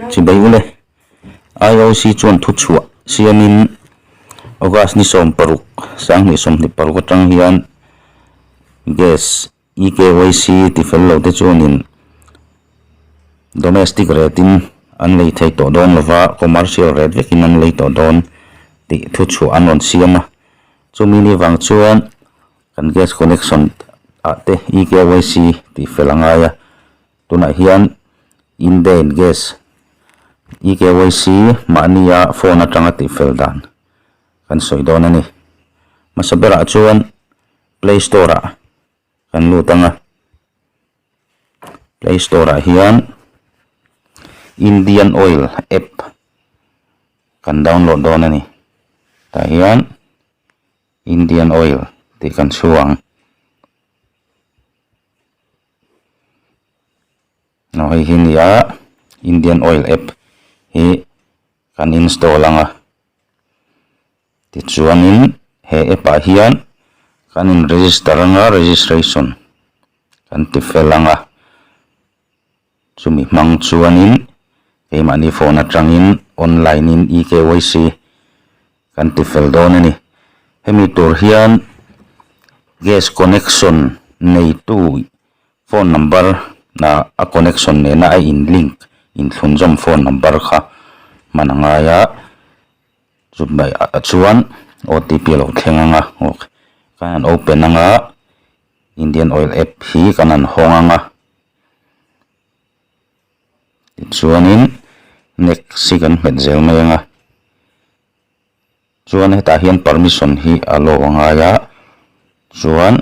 Chibai ule IOC chuan thuchhuah siamin August ni 16 2026 atang hian gas EKYC ti fel lo te chuanin domestic rate in an lei thei tawh dawn lova commercial rate vekin an lei tawh dawn tih thuchhuah an rawn siam a. Chumi ni vang chuan kan gas connection ah te EKYC tih fel a ngai a. Tunah hian Indane gas EKYC mahnia phone atanga tih fel dan kan sawi dawn a ni. Hmasa berah chuan Play Store ah kan lut ang a, Play Store ah hian Indian Oil app kan download dawn a ni. Tah hian Indian Oil tih kan chhu ang. Aw hei hi nia Indian Oil app hi kan install ang a tichuanin he app ah hian kan in register ang a registration kan ti fel ang a chumi hmang chuanin keimahni phone atangin online in ekyc kan ti fel dawn a ni. Hemi tur hian gas connection neitu phone number ah a connection nena a in link inthlunzawm phone number kha hman a ngai a chumai ah chuan OTP a lo thleng ang a kan han open ang a Indian Oil app hi kan han hawng ang a. Tichuanin next hi kan hmet zel mai ang a, chuan hetah hian permission hi a lo a ngai a, chuan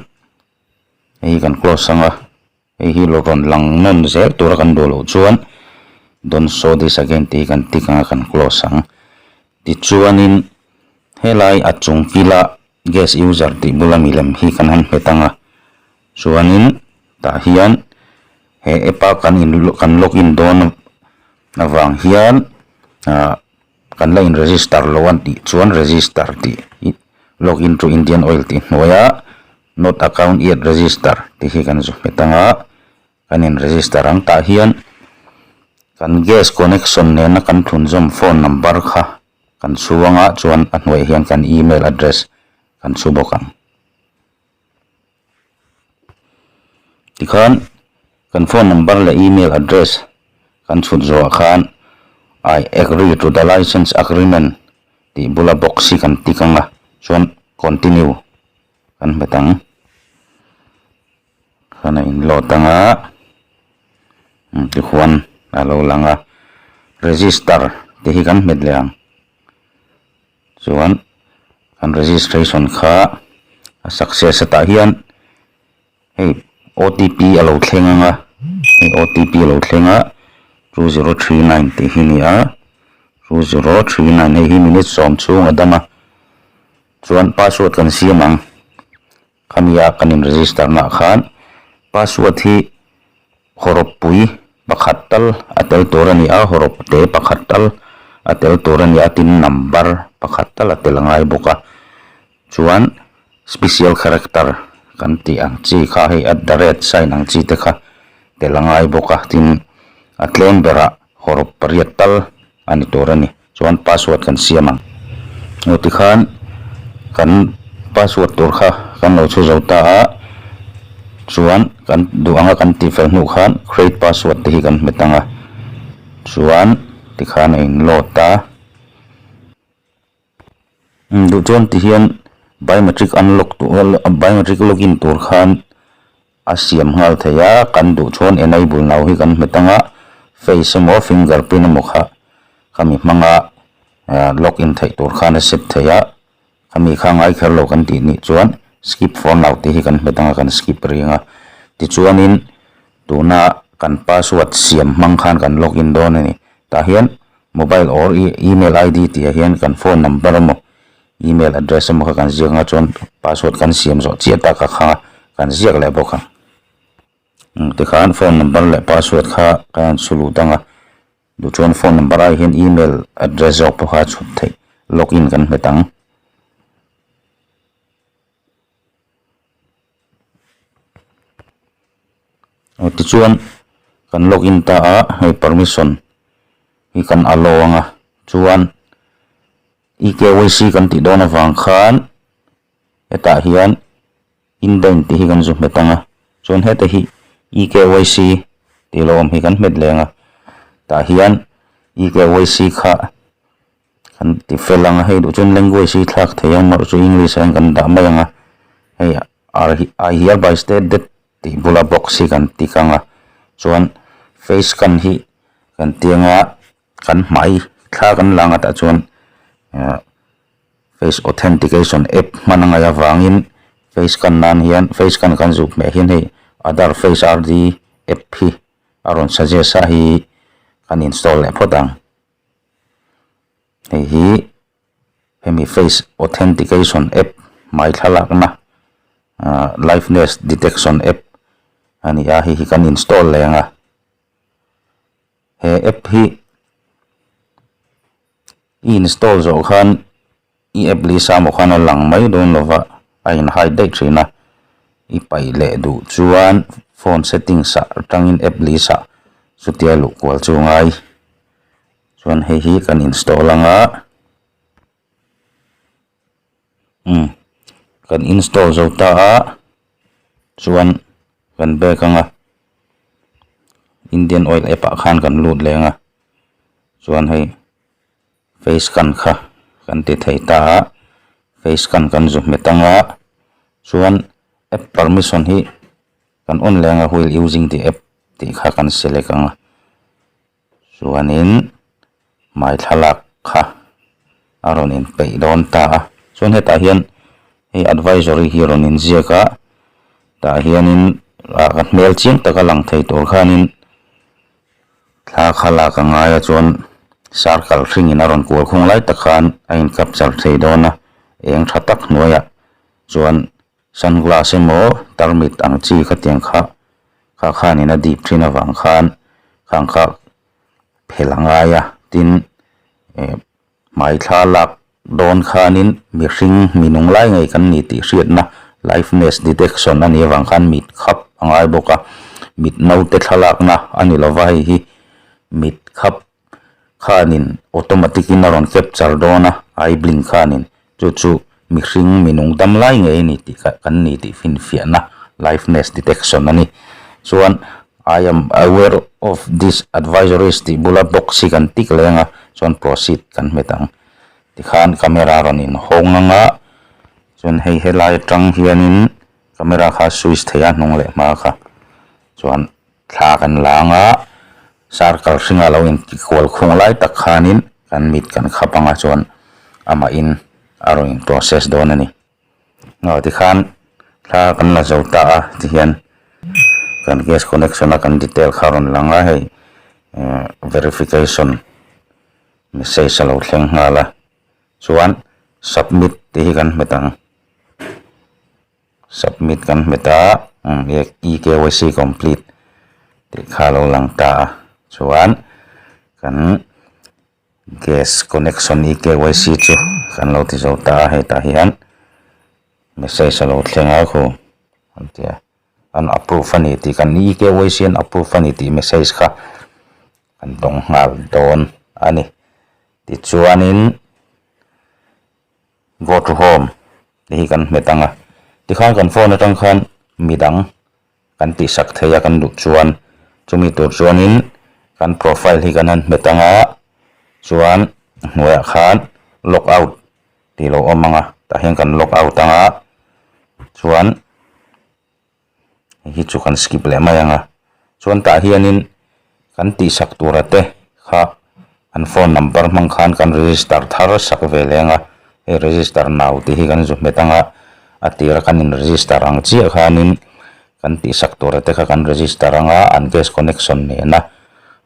hei hi kan close ang a, hei hi lo rawn lang nawn zel tura kan duh loh chuan don't show this again tih hi kan tick ang a kan close ang. Tichuanin helai a chung kila gas user tih bula milem hi kan han hmet ang a, chuanin tah hian he app a kan in kan log in dawn avang hian ah kan la in register lo a tih chuan register tih log in to Indian Oil tih hnuaia not account yet register tih hi kan zu hmet ang a kan in register ang tah hian kan gas connection nena kan thlunzawm phone number kha kan chhuang a chuan a hnuaiah hian kan email address kan chhu bawk ang. Tikhan kan phone number leh email address kan chhut zawhah khan I agree to the license agreement tih bula box hi kan tick ang a chuan continue kan hmet ang. Khan a in load ang a tichuan a lo lang a register tih hi kan hmet leh ang chuan kan registration kha a success a tah hian hei OTP a lo thleng ang a hei OTP a lo thleng a 2039 tih hi a ni a 2039 hei hi minute sawm chhung a dam a chuan password kan siam ang. Khami a kan in register na ah khan password hi hawrawp pui pakhat tal a tel tur a ni a hawrawp te pakhat tal a tel tur a ni a tin number pakhat tal a tel a ngai bawk a chuan special character kan tih ang chi kha hei at the rate sign ang chi te kha tel a ngai bawk a tin a tlem berah hawrawp pariat tal a ni tur a ni. Chuan password kan siam ang. Aw tikhan kan password tur kha kan lo chhu zo ta a, chuan kan duh anga kan tih fel hnuh khan create password te hi kan hmet ang a, chuan tikhan a in load a. Duh chuan tihian biometric unlock tur biometric login tur khan a siam nghal thei a, kan duh chuan enable now hi kan hmet ang a, face emaw fingerprint emaw kha khami hmanga log in theih tur khan a set thei a, khami kha ngai kher lo kan tih nih chuan skip for now tih hi kan hmet ang a kan skip reng a, tichuanin tuna kan password siam hmang khan kan log in dawn a ni, tah hian mobile or email id tih ah hian kan phone number emaw email address emaw kha kan ziak anga chuan password kan siam zawh chiah tak a kha kan ziak leh bawk ang tikhan phone number leh password kha kan han chhu lut ang a duh chuan phone number ah hian email address zawk pawh kha a chhut theih login kan hmet ang. Aw tichuan kan login ta a hei permission. hi kan allow ang a chuan ekyc kan tih dawn avang khan hetah hian indent tih hi kan zu hmet ang a chuan heta hi ekyc tih lo awm hi kan hmet leng a tah hian ekyc kha kan ti fel ang a hei duh chuan language hi thlak thei ang erawh chu english ah hian kan dah mai ang a hei I hereby state that tih bula box hi kan tik ang a chuan face scan hi kan ti ang a kan hmai thla kan lang a tah chuan ah face authentication app hman a ngaih avangin face scan nan hian face scan kan zuk hmeh hian hei aadhaar face R D app hi a rawn suggest a hi kan install leh phawt ang hei hi. Hemi face authentication app hmai thlalakna ah liveness detection app a ni a hei hi kan install leh ang a he app hi i install zawh khan i app list ah maw khan a lang mai dawn lo va a in hide daih thin a i paih leh duh chuan phone settings ah atangin app list ah chutia luh kual chu a ngai. Chuan hei hi kan install ang a umm kan install zo ta a chuan kan back ang a Indian oil app ah khan kan lut leng a chuan hei face scan kha kan ti thei ta a face scan kan zu hmet ang a chuan app permission hi kan on leng a while using the app tih kha kan select ang a. Chuanin hmai thlalak kha a rawn inpeih dawn ta a. Chuan hetah hian hei advisory hi a rawn inziak a, tah hianin ah ka hmel chiang taka lang thei tur khanin thla kha lak a ngai a chuan circle hringin a rawn kual khung lai tak khan a in capture thei dawn a, eng tha tak hnuaiah chuan sunglass emaw tarmit ang chi khatiang kha kha khanin a dip thin avang khan khang kha phel a ngai a tin eh hmai thla lak dawn khanin mihring mi nung lai ngei kan ni tih hriatna liveness detection a nih avang khan mit khap a ngai bawk a mit naute thlalakna a ni lova hei hi mit khap khanin automatic in a rawn capture dawn a eye blink khanin chu chu mihring mi nung dam lai ngei a ni tih kha kan ni tih finfiahna liveness detection a ni chuan I am aware of this advisories tih bula box hi kan tik leh ang a chuan proceed kan hmet ang tikhan camera a rawn inhawng ang a chuan hei helai atang hianin camera kha switch thei a hnung leh hma kha chuan. Thla kan la ang a, circle hringa lo inti kual khung lai tak khanin kan mit kan khap ang a chuan amahin a rawn in process dawn a ni. Aw tikhan thla kan la zo ta a tihian kan gas connection a kan detail kha a rawn lang a hei eh verification message a lo thleng nghal a chuan submit tih hi kan hmet ang. Submit kan hmet a ekyc complete tih kha a lo lang ta a chuan kan gas connection ekyc chu kan lo ti zo ta a hetah hian message a lo thleng a khu an ti a an approve a ni tih kan ekyc an approve a ni tih message kha kan dawng nghal dawn a ni tichuanin. Go to home tih hi kan hmet ang a, tikhan kan phone atang khan midang kan tihsak thei a kan duh chuan chumi tur chuanin kan profile hi kan han hmet ang a chuan hnuaiah khan log out tih lo awm ang a tah hian kan log out ang a chuan hei hi chu kan skip leh mai ang a chuan tah hianin kan tihsak tura te kha an phone number hmang khan kan register thar sak ve leng a hei register now tih hi kan zu hmet ang a a tira kan in register ang chiah khanin kan tihsak tura te kha kan register ang a an gas connection nena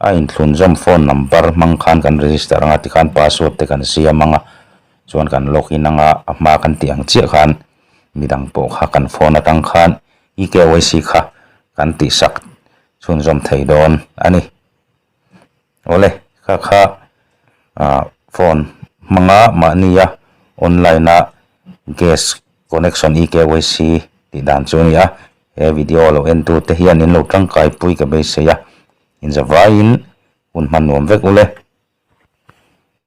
a inthlun zawm phone number hmang khan kan register ang a tikhan password te kan siam ang a chuan kan login ang a a hma kan tih ang chiah khan. Midang pawh kha kan phone atang khan eKYC kha kan tihsak chhunzawm thei dawn a ni. Awle, kha kha ah phone hmanga mahnia online a gas connection eKYC tih dan chu a ni a. He video lo en tute hian in lo tangkai pui ka beisei a, inzavaiin hun hman nuam vek ule.